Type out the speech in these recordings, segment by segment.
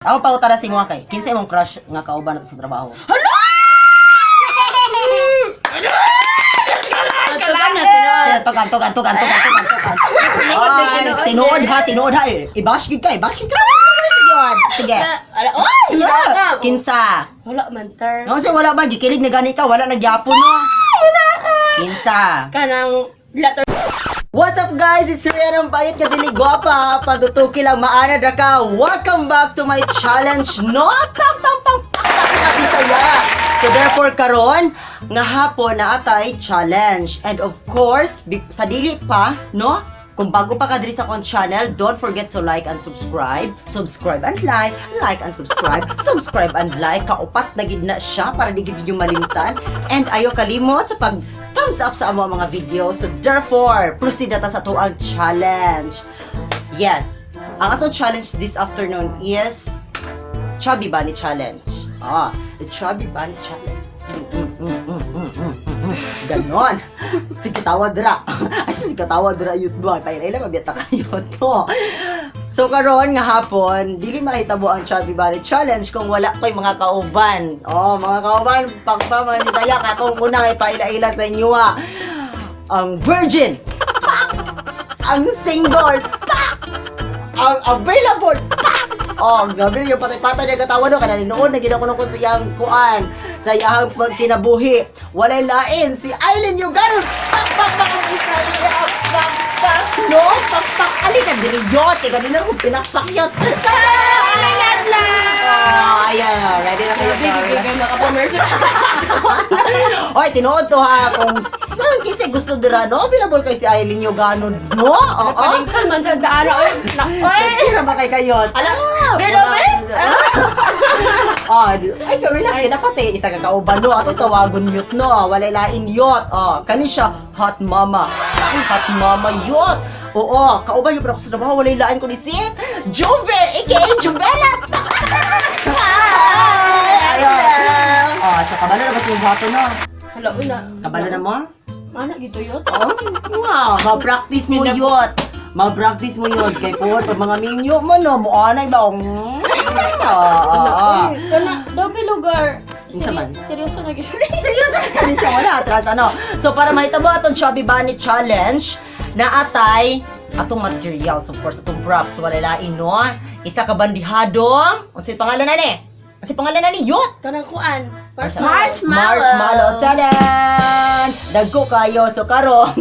Ako pa tara si kay. Kinsa imong crush nga kauban nato sa trabaho? Hala! Tukan na tinuod. Tukan, tukan, tukan, tukan, tukan, tukan. Ay, tinuod ha, tinuod ha. I-bash gid ka, i-bash gid ka. Sige, sige. Ala, oy! Yeah. Kinsa? Wala man, ter. No, kasi wala ba gikilig na gani ka, wala nagyapon no. Kinsa? Kanang letter. What's up, guys? It's Rian ang payat ka dili gwapa. Pagtutuki lang maanad ra ka. Welcome back to my challenge, no? Pang pang pang pang pang pang Bisaya. So therefore karon nga hapon na atay challenge. And of course, sa dili pa, no? Kung bago pa ka diri sa akong channel, don't forget to like and subscribe. Subscribe and like and subscribe, subscribe and like. Kaupat na gid na siya para di gid ninyo malimtan. And ayo kalimot sa pag thumbs up sa amo mga video. So therefore, proceed na ta sa atuang challenge. Yes, ang atong challenge this afternoon is Chubby Bunny Challenge. Ah, the Chubby Bunny Challenge. Ganon. Sige, tawa dira. Ay, sige, tawa dira yun ba? Paila mabiyata kayo to. So karon nga hapon, dili mahitabo ang Chubby Bunny Challenge kung wala ko'y mga kauban. Oh, mga kauban, pagpa mga Bisaya, kakong una kay paila-ila sa inyo ah. Ang virgin! Pak! Ang single! Pak! Ang available! Pak! Oh, grabe yung patay-patay niya katawan no, kana noon na ginakuno ko sa iyang kuan, sa iyang pagkinabuhi. Walay lain si Aileen Yugaron. Pak pak pak ang isa niya. Pak pak no, pak pak ali ka diri yot kay ganina ko pinakpak yot. Oh my God lang! Oh, ayan, oh, ready na kayo. Grabe, gigigay makapamerso. Oy, tinuod to ha kung saan kasi gusto dira no, available kay si Aileen Yuganon no? Oo. Palingkal man sa daan. Oy, nakoy! Sino ba kay kayo? Ala, Ah, pero, wala. eh? Ah, ay, relax eh. Dapat eh, isa ka kauban no. Atong tawagon yut no. Walay lain yot. Oh, kani siya, hot mama. Hot mama yot. Oo, kauban yung ako sa trabaho. Walay lain ko ni si Juve, aka Jubela. Hi! Ayun. Oh, so kabalo na ba si buhato no? Hala, uy na. Kabalo na mo? Mana gito yun? Oh, wow, ma-practice mo yun. Ma-practice mo yun. Kay po, pag mga minyo mo, no, mo anay ba? Ah, ah. Uy, kana, dobe lugar. Unsa man? Seryoso na gito. Seryoso na siya, wala atras, ano. So, para mahitabo atong Chubby Bunny Challenge, na atay atong materials, of course, atong props, wala lain, no? Isa ka bandihadong, unsay pangalan na ni? Unsay pangalan na ni? Yot! Kanang kuan. Marshmallow. Marshmallow. Tadan! Dagko kayo. So karon,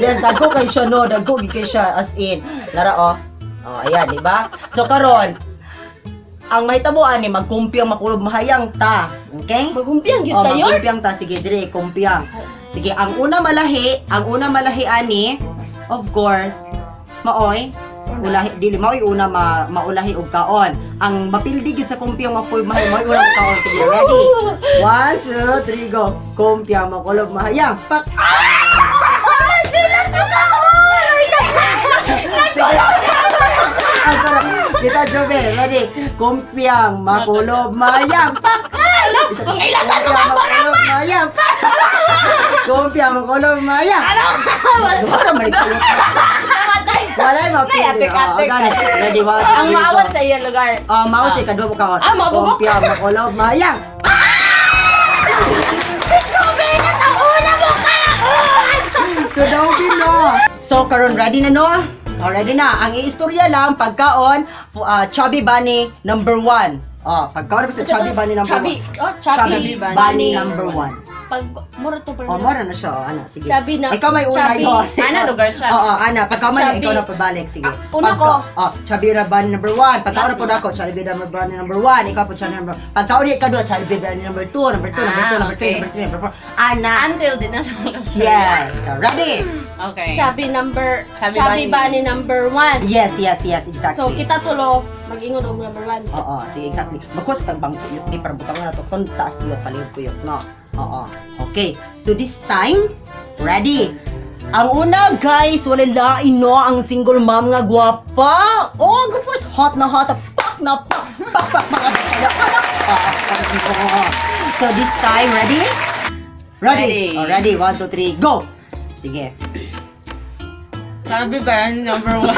yes, dagko kayo siya no, dagko gid kayo siya as in. Lara oh. Oh, ayan, di ba? So karon, ang mahitabuan ni magkumpiyang makulob mahayang ta. Okay? Magumpiang gyud Oh, tayo. magkumpiyang ta. Sige, dire, kumpiang. Sige, ang una malahi ani, of course, maoy, ulahi dili maoy una ma, maulahi og kaon. Ang mapildi gyud sa kumpiyang mapuy mahay maoy unang kaon. Sige, ready? One, two, three, go. Kumpiyang makulob mahayang. Pak! Ah! Sila sa kaon! Sige. Ang sarap. Kita, Jobe, ready? Kumpiang makulob mahayang. Pak! Isa pa. Pangilasan mo Kumpiang makulob mahayang. Pak! Kumpiang makulob mahayang. Wala man ito. Wala mapili. Ay, atik-atik. Oo, gani. Ready, one, two, Ang three, maawat go. sa iya lugar. Ah, maawat sa ikaduha mo kaon. Ah, mabugok. Kumpiang makulob mahayang. So daw no. So karon ready na no? Oh, ready na. Ang iistorya lang pagkaon Chubby Bunny number 1. Oh, pagkaon na ba sa Chubby Bunny number 1? Chubby. Oh, Chubby Chubby Bunny, Bunny number 1. Pag mura to pa. Oh, mora na siya. Oh, ana, sige. Chubby na- Ikaw may una Chubby. yun. Ana, lugar siya. Oo, ana. Pagka man, Chubby. ikaw na pabalik. Sige. Ah, una ko. Oh, Chubby Bunny number 1. Pagka una po na ako, Chubby Bunny number 1. Ikaw po Chubby number. Pagka una ikaw doon, Chubby Bunny number 2, number 2, number 2, Ah, number 3, okay. number 3, number 4. Ana. Until di na siya makastorya. Yes. So, ready? Okay. Chubby number Chubby Chubby Bunny. Bunny number 1. Yes, exactly. So kita tulo mag-ingon og number 1. Oo, sige, exactly. Magkuha sa tagbang kuyot, eh, para butang na to. Kung taas yun, palihog kuyot, no? Oo. Okay, so this time, ready? Ang una, guys, wala lain, no? Ang single mom nga gwapa. Oh, go first. Hot na hot. Pak na pak. Pak, pak, pak. Pak, pak, pak. Oo. So this time, ready? Ready? Ready. Oh, ready. One, two, three, go! Sige. Chubby Bunny number 1.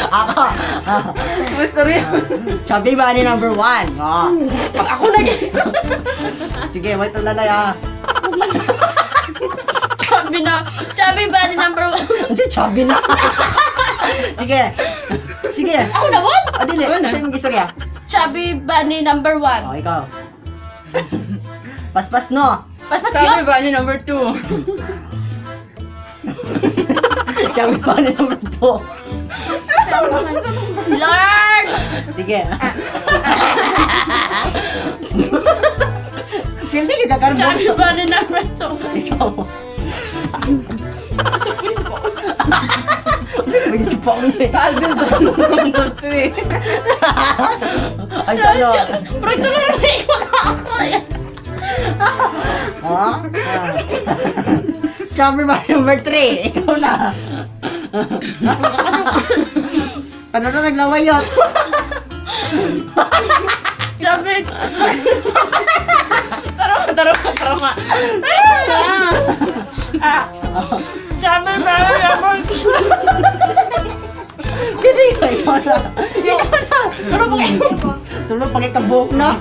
Ako. Istorya. Chubby Bunny number 1. Oh. Ako na gyud. Sige, wait lang lalay ah. Chubby na. Chubby Bunny number one. Ano chubby na? Sige. Sige. Ako na one? Ah, dili. Ano na? Sa imong istorya. Chubby Bunny number one. Oh, ikaw. Paspas no. Paspas Chubby yun. Bunny number 2. Chubby Bunny number 2. Lord! Sige. Feel di kita karon. Chubby Bunny number two. Ikaw. May chupa ko eh. Chubby Bunny number 3. Ay, sa'yo. Pero sunod na ikaw ako. Ha? Ah. Chubby Bunny number 3. Ikaw na. Ano na naglaway yun? Chubby. Taro, taro, taro nga. Ah. Chubby Bunny number two. Pili ka, ikaw na. Ikaw na. Taro mo kayo. Tulog pag ikabuhok na.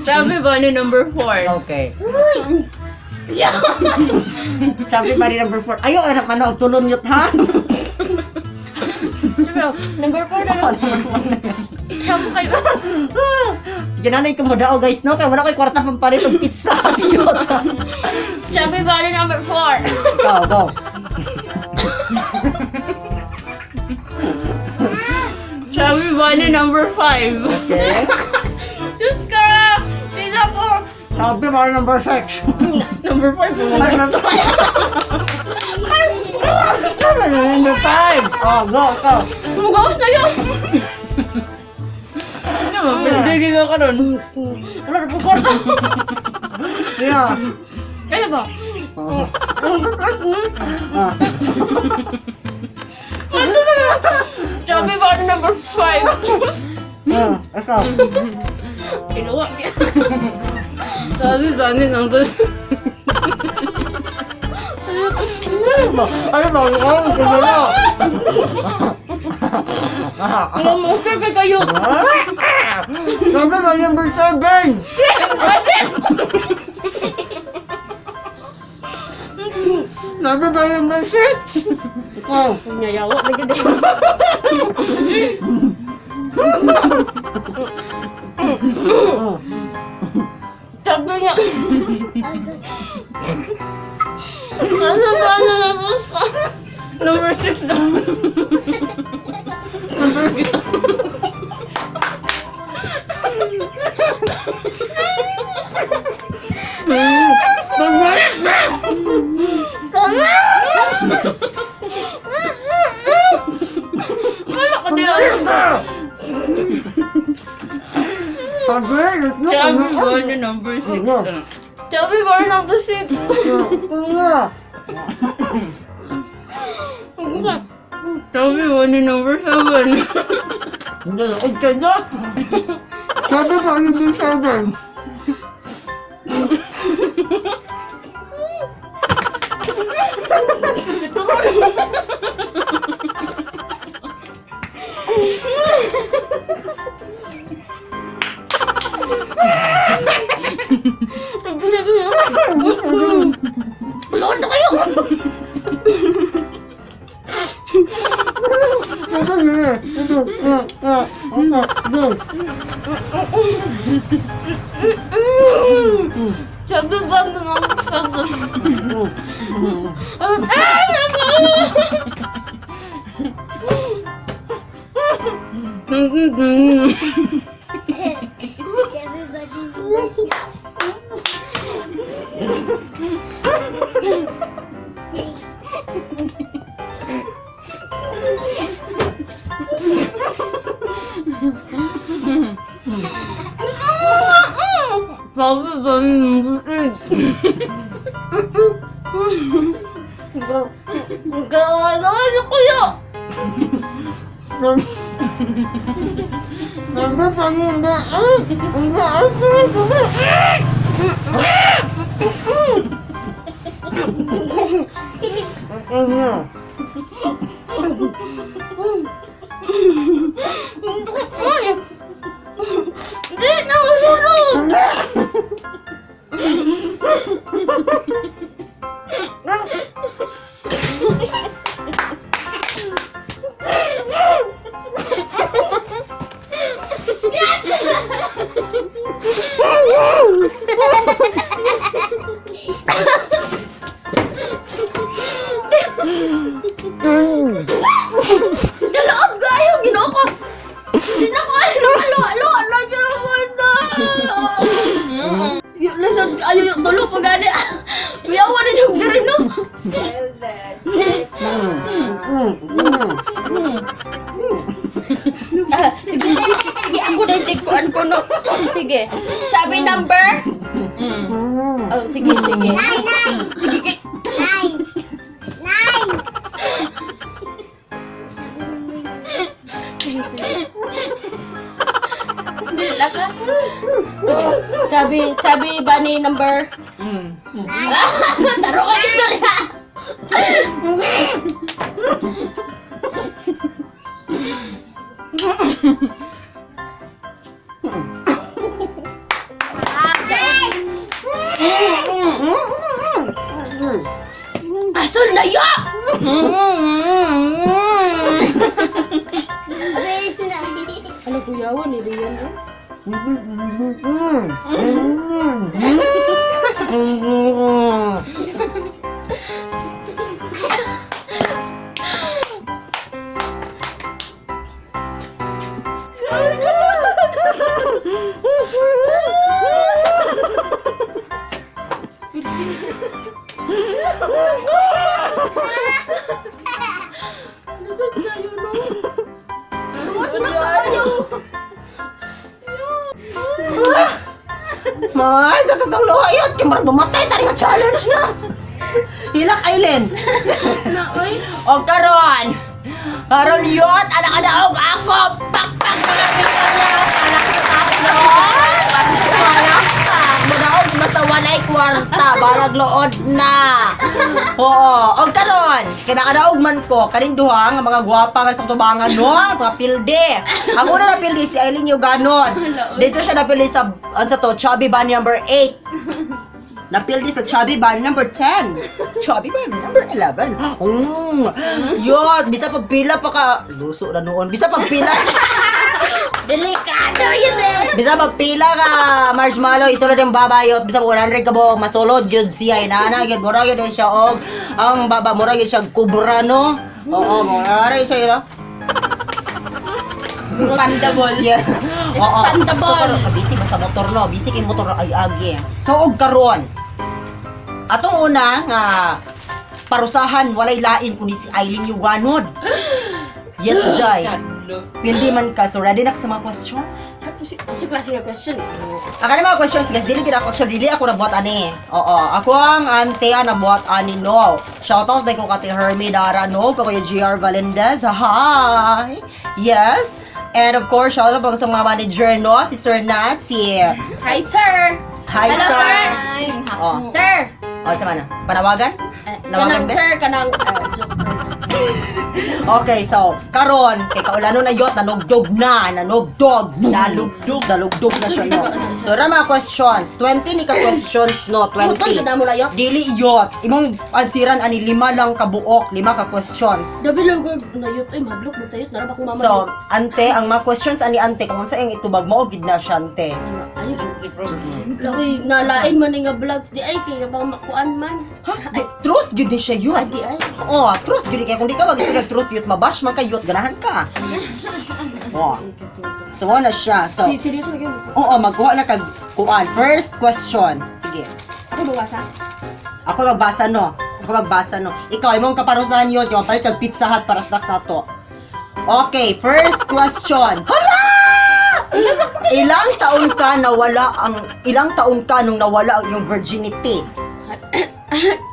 Chubby Bunny number 4. Okay. Chubby Bunny number 4. Ayo, anak ano, tulon yun, ha? Number four na lang. Number 4 na yan. Chubby kayo. Ginanay ko mo dao guys, no? Kaya wala ko'y kwarta pampalit og pizza. Tiyota. Chubby Bunny number four. Go, go. Chubby Bunny number 5. Okay. Diyos ka! Tita ko! Chubby Bunny number 6. Number 5. Ay, number 5. Number 5. Oh, go, go. Gumagawas na yun! Ano, pwede ka karon. Wala na po kwarta. Yeah. Kaya ba? Oh. Ah. Chubby Bunny number five. Ah, ikaw. Kinuha. Chubby Bunny number 6. Ano ba? Ano ba? Ano ba? Ano ba? Wala mo, okay kay kayo. Chubby Bunny number 7. Chubby Bunny number 6. Oh. Nyayawa na gid. Oh. Chubby niya. Ano ba ano na po? Number 6 daw. Wala ko din. Chubby Bunny number 6. Chubby Bunny number six. Chubby Bunny number 7. Chubby Bunny number 7. Lord na kayo! Chubby Bunny number seven. Everybody Chubby Bunny number 8. Gawa na kuya! Number Bunny number 8. Number 8. Ano? Uy! Di na usulog! Dalaog kayo, ginoo ko. Hindi na ko ano, alo, alo, alo, alo, alo, Lisod, ayo, yung tulo pa gani. Kuyawa na yung diri, no? Ah, sige, sige, sige, ako na yung tikuan ko, no? Sige. Sabi number? Oh, sige, sige. Nine, nine. Sige, kay... Nine. Nine. Hindi na ka. Sige. Sabi, sabi ba ni number? Taro ka istorya. Asol na yo! Wait, nine. Ano kuyawa ni Rian eh? Nasaan tayo no? Ano na kayo? May, sa totoong luha yun. Kaya marag mamatay tayo nga challenge na. Hilak, Aileen. Na, oy. O karon. Karon yun, anak adaog ako. Pakpak mga niya. Anak sa tatlo. Palakpak. Mudaog basta walay kwarta. Barag lood na. Oo. O karon, kinakadaog man ko kaning duha nga mga gwapa nga sa tubangan no, mga pilde. Ang una na pilde si Eileen Yuganon. Dito siya napili sa ano sa to, Chubby Bunny number 8. Napildi sa Chubby Bunny number 10. Chubby Bunny number 11. Yun, bisa pagpila pa ka. Luso na noon. Bisa pagpila. Delikado yun eh. Bisa pagpila ka marshmallow isulod ang babayot. Bisa pag 100 ka buok masulod yun siya. Inana gyud mura gyud siya og ang baba mura gyud siya kubra no. Oo, mura gyud siya yun. No? Expandable. Yeah. Oo. Expandable. So, karon, busy ba sa motor no? Busy kay motor ay agi. So og karon. Atong una nga parusahan walay lain kundi si Eileen Yuganod. Yes, Jai. Pindi man ka. So ready na ka sa mga questions? Si klase nga question. Ang kanang mga questions guys, dili gid ako actually dili ako nabuhat ani. Oo, ako ang ante ang nabuhat ani no. Shoutout day ko kay Hermie Dara no, ko kay GR Valendez. Hi. Yes. And of course, shoutout po sa mga manager no, si Sir Nat, si Hi, sir. Hi Hello, sir. sir. Oh, Sir. oh sa mana? Panawagan? Eh, Nawagan kanang ba? sir, kanang joke. Okay, so karon kay kaulano na yot nanugdog na, nanugdog, nalugdog, nalugdog na siya no. So ra mga questions, 20 ni ka questions no, Huton 20. sa damo na yot. Dili yot. Imong ansiran ani lima lang kabuok, lima ka questions. Dabi lang ko na yot ay madlok mo tayo nara ba kung mama. So, ante, ang mga questions ani ante kung unsa iyang itubag mao gid na siya ante. Ay, Lakoy nalain man ni nga vlogs di ay kay baka makuan man. Ha? Di, truth gid ni siya yun. Ay di ay. Oh, truth gid kay kung di ka mag truth yut mabash man kay yut ganahan ka. Oh. So na siya. So, Si seryoso gyud. oo, magkuha na kag kuan. First question. Sige. Ako bawasa. Ako magbasa no. Ako magbasa no. Ikaw imong kaparusahan yun, yung palit kag Pizza Hut para snacks nato. Okay, first question. Hala! Ilang taon ka nung nawala ang iyong virginity?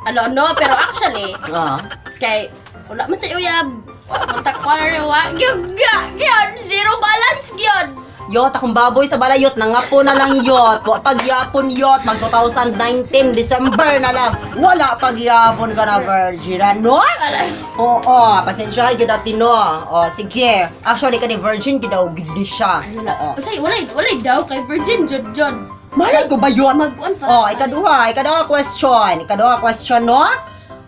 Ano no, pero actually Ah. kay wala man tayo uyab. Wa man ta kuan wa gyud gyud zero balance gyud. Yot, akong baboy sa balay, yot. Nangapo na lang, yot. Wa pagyapon, yot. Mag 2019, December na lang. Wala pagyapon ka na, virgin. Ano? Oo, pasensya, yun natin, no. O, sige. Actually, kani virgin, gid daw, gid siya. Oo. Unsay walay walay daw kay virgin jud jud. Malay ko ba yun? Magkuan pa. Oh, ikaduha, ikaduha question. Ikaduha question, no?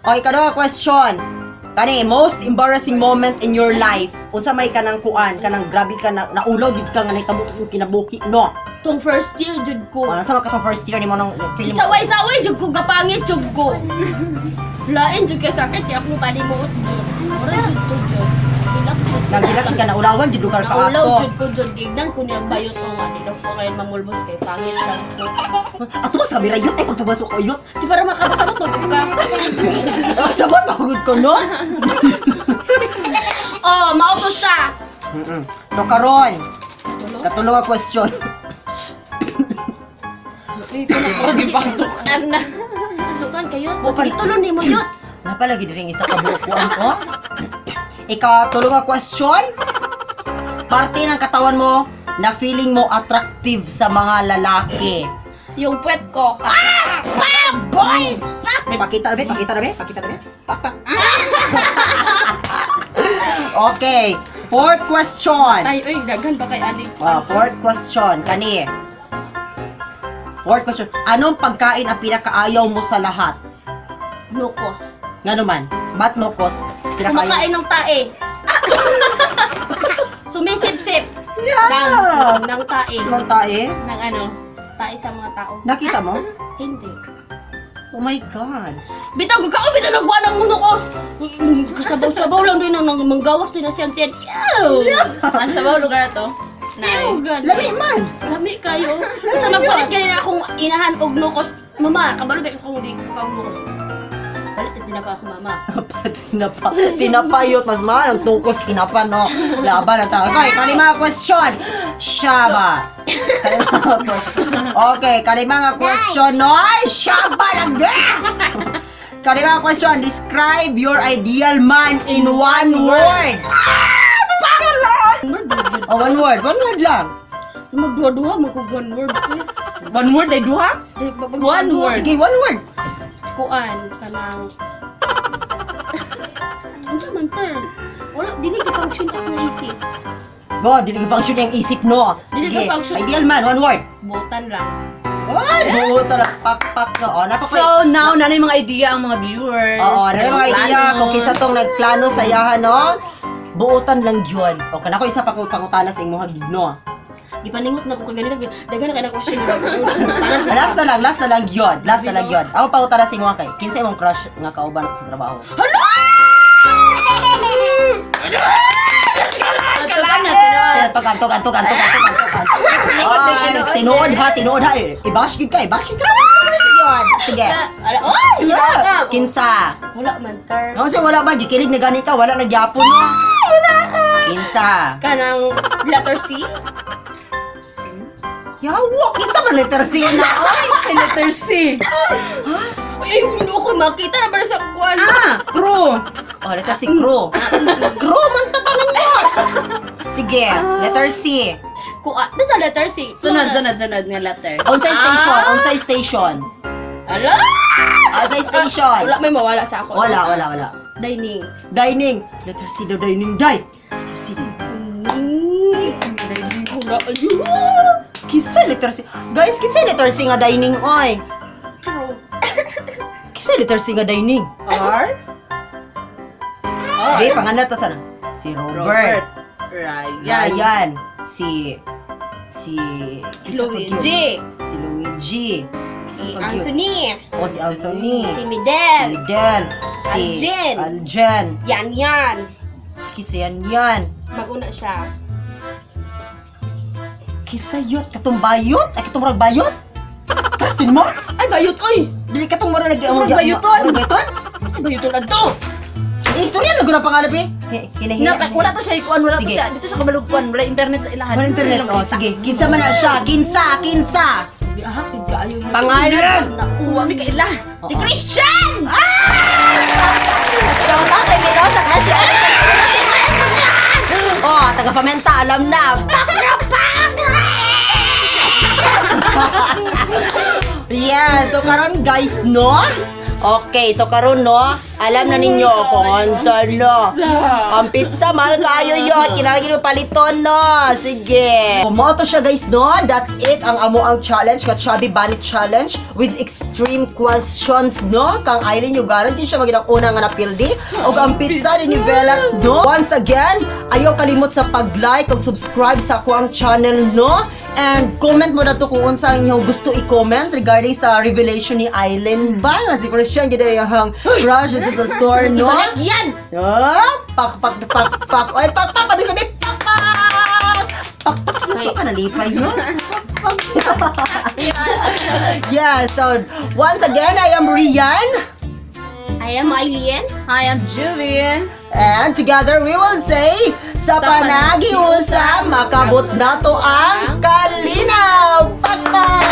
Oh, ikaduha question. Kani, most embarrassing moment in your life. Unsa may kanang kuan, kanang grabe ka na naulaw gid ka nga nahitabo sa imong kinabuhi, no? Tong first year jud ko. Oh, nasa man katong first year nimo nung feeling mo? Saway-saway jud ko gapangit jud ko. Lain jud kay sakit kay akong panimuot jud. Ora jud to jud. Hilak jud. Naghilak ka naulawan jud ka Naulaw kaato. jud ko jud gignan ko niyang bayot o nga di daw ko kayo mamulbos kay pangit lang ko. Ato ba sa kamera yut ay pagpabasok ko yut. Di para makabasabot mo ka. Sabot magud ko, no? Oh, mao to siya. So karon, katulong ang question. Pagipasukan na. Tukan kayo. Bukan. Sige tulon nimo yut. Napalagi diri ang isa ka buok kuan ko. Ikatulong ang question. Parte ng katawan mo na feeling mo attractive sa mga lalaki. Yung puwet ko. Ah! Boy! Pakita na be, pakita na be, pakita na be. Pak, pak. Okay, fourth question. Ay, oy, daghan pa kay adik. Ah, fourth question, kani. Fourth question, anong pagkain ang pinakaayaw mo sa lahat? Lukos. Nga naman, ba't nokos? Pinakaayaw. Kumakain ng tae. Sumisip-sip Yeah! ng tae. Ng tae? Nang ano? Tae sa mga tao. Nakita mo? Hindi. Oh my God. Bitaw ka bitaw nagwa ng munukos. Kasabaw-sabaw lang din ang manggawas din na siyang tiyan. Ew! Ang sabaw lugar na to? Ew, God. Lami man! Lami kayo. Basta magpalit ganina akong inahan og nukos. Mama, kabalo ba sa akong di ko kaog nukos. Balit na tinapa ako, mama. Tinapa, tinapa yun. Mas mahal ang tukos, tinapa, no? Laban ang tao. Okay, kalima question. Shaba. Kalima question. Okay, kalima nga question, no? Ay, shaba lang din! Kalima question, describe your ideal man in one word. One word, yun. Oh, one word. One word lang. Magduha-duha, magkog one word. Eh. One word ay duha? Di, babag- One word. Sige, one word. Kuan, kanang... Ano man, term? Wala, dili ka function akong isip. Go, dili ka function yung isip, no? Dili Sige, ka function. ideal man, one word. Butan lang. Ay, buo talaga. Pak, pak, no. Oh, napaka- So, now, nanay mga idea ang mga viewers. Oo, ano yung mga idea Plano. kung kinsa tong nagplano sa iyahan, no? Buotan lang yun. Okay, nako isa pa ko pangutana sa imong hagid, no? Gipaningot na ko kaganina, daghan na kay na question. Last na lang yun. Last na lang yun. Ako pangutana sa imong kay. Kinsa imong crush nga kauban sa trabaho? Tukan na, tinuod. Eh, Tukan, tukan, tukan, tukan, tukan, tukan. Ay, tinuod ha, tinuod ha. Eh, I-bash gid ka, i-bash gid ka. Sige, yun. Sige. Ala, oy! Yeah. Kinsa? Wala man, term. No, so wala ba gikilig na gani ka, wala nagyapon no. Kinsa? Kanang letter C? Yawa, kinsa man letter C na? Oy, Ay, letter C. Ay, hindi ko makita na para sa kuan. Ah, crew. Oh, letter C, crew. Crew, man tatanan mo. Sige, letter C. Kuan, basta letter C. Sunod, sunod, sunod nga letter. Onsay station, onsay station. Ala! Onsay station. Wala may mawala sa ako. Wala, wala, wala. Dining. Dining. Letter C daw, dining, die. Letter C. Wala. Ayun. Kinsa letter C. Guys, kinsa letter C nga dining, oy. Kinsa letter C nga dining. R? Okay, pangalan to sana. Si Robert. Robert. Ryan. Ryan. Si si kinsa pa gyud? Luigi. Si Luigi. Si Kinsa pa gyud? Anthony. O si Anthony. Si Si Midel. Miguel. Si Aljen. Aljen. Yan yan. Kisa yan yan. Bago na siya. Kisa yot. Katong bayot? Ay, katong murag bayot? Justin mo? Ay, bayot, oy! Dili katong murag lagi ang Murag bayuton. Murag bayuton? Si bayuton na to! Eh, istorya na gud ang pangalan eh. Hinahiya. Na, wala to siya ikuan, wala to Sige. siya. Dito siya kabalugkuan, wala internet sa ilahan. Wala internet. Oh, sige. Kinsa man na siya? Kinsa, kinsa. Giahak, kaayo yun. Pangalan! Nakuha. Kami kaila. Si Christian! Shout out kay Mirosa kasi. Oh, taga Pamenta, alam na. Pak na pak! Yeah, so karon guys, no? Okay, so karon no, alam na ninyo kung unsa no. Ang pizza, mahal kaayo yun. Kinahanglan mo paliton, no? Sige. Kumoto siya, guys, no? That's it. Ang amo ang challenge, ka Chubby Bunny Challenge with extreme questions, no? Kang Eileen Yugaran, din siya maging ang una nga napildi. Og ang pizza ni Nivela, no? Once again, ayaw kalimot sa pag-like ug subscribe sa akuang channel, no? And comment mo na to kung unsa ang inyong gusto i-comment regarding sa revelation ni Eileen ba? Nga si Christian, gid ang crush dito sa store, no? Ibalik yan. Ah, pak pak pak pak. Oy, pak pak, sabi sabi pak pak. Pak pak, Ay. pak nalipay yun. Pak, pak. Yeah, so once again, I am Rian I am Eileen. I am Julian. And together we will say, sa panagiusa, makabot nato ang kalinaw. Pak pak.